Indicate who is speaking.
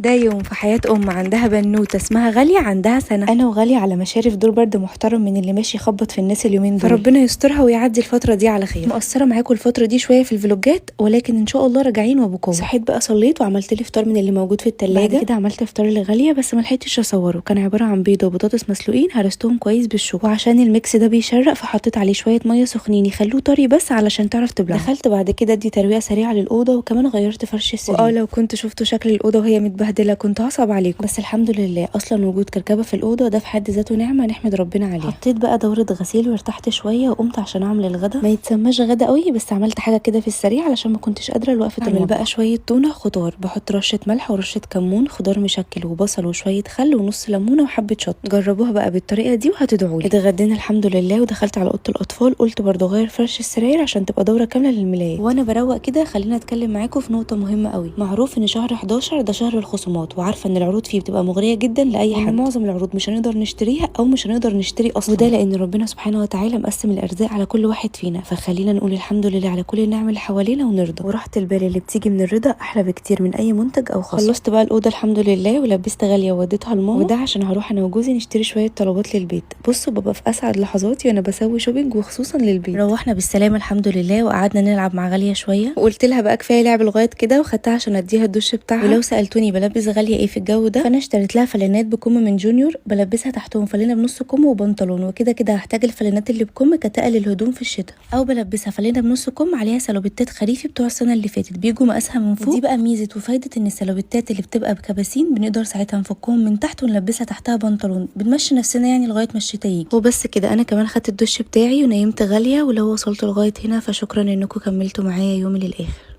Speaker 1: ده يوم في حياة أم عندها بنوتة اسمها غالية عندها سنة. أنا وغالية على مشارف دور برد محترم من اللي ماشي يخبط في الناس اليومين دول، فربنا يسترها ويعدي الفترة دي على خير. مقصرة معاكم الفترة دي شوية في الفلوجات، ولكن إن شاء الله راجعين وبقوة. صحيت بقى صليت وعملت لي فطار من اللي موجود في التلاجة. بعد كده عملت فطار لغالية بس ما لحقتش اصوره، كان عبارة عن بيض وبطاطس مسلوقين هرستهم كويس بالشوكة، وعشان ال mix ده بيشرق فحطيت عليه شوية مية سخنين يخلوه طري بس علشان تعرف تبلعه. دخلت بعد كده ادي ترويقة سريعة للأوضة، وكمان غيرت فرش السرير. لو كنت شفتوا شكل الأوضة وهي متبهدلة كنت هصعب عليكم، بس الحمد لله اصلا وجود كركبة في الأوضة ده في حد ذاته نعمة نحمد ربنا عليها. حطيت بقى دورة غسيل وارتحت شوية وقمت عشان اعمل الغدا. ما يتسماش غدا قوي بس عملت حاجة كده في السريع علشان ما كنتش قادرة الوقفة. اعمل بقى شوية تونة خضار، بحط رشة ملح ورشة كمون، خضار مشكل وبصل وشوية خل ونص ليمونة وحبة شطة. جربوها بقى بالطريقة دي وهتدعولي. اتغدينا الحمد لله ودخلت على أوضة الأطفال، قلت برضه غير فرش السراير عشان تبقى دورة كاملة للملايات. وانا بروق كده خلينا اتكلم معاكم في نقطة مهمة قوي. معروف ان شهر 11 ده شهر الخصومات، وعارفة ان العروض فيه بتبقى مغرية جدا لأي حد، معظم العروض مش هنقدر نشتريها او مش هنقدر نشتري اصلا، وده لان ربنا سبحانه وتعالى مقسم الارزاق على كل واحد فينا، فخلينا نقول الحمد لله على كل النعم اللي حوالينا ونرضى. وراحة البال اللي بتيجي من الرضا احلى بكتير من اي منتج او خصم. خلصت بقى الأوضة الحمد لله ولبست غالية ووديتها لماما، وده عشان هروح انا وجوزي نشتري شوية طلبات للبيت. بصوا ببقى في اسعد لحظاتي وانا بسوي shopping وخصوصا للبيت. روحنا بالسلامة الحمد لله وقعدنا نلعب مع غالية شوية، وقلت لها بقى كفاية لعب لغاية كده، وخدتها عشان اديها الدش بتاعها. ولو سالتوني بلبس غالية ايه في الجو ده، فانا اشتريت لها فلانات بكم من جونيور، بلبسها تحتهم فلانه بنص كم وبنطلون، وكده كده هحتاج الفلانات اللي بكم كتقل الهدوم في الشتاء، او بلبسها فلانه بنص كم عليها سلوبتات خريفي بتوع السنة اللي فاتت بيجوا مقاسها من فوق. ودي بقى ميزة وفايده ان السلوبتات اللي بتبقى بكباسين بنقدر ساعتها نفكهم من تحت ونلبسها تحتها بنطلون، بنمشي نفسنا يعني لغاية ما الشتاء يجي. وبس كده انا كمان خدت الدش بتاعي ونيمت غالية. ولو وصلت لغاية هنا فشكرا انكم كملتوا معايا يومي للاخر.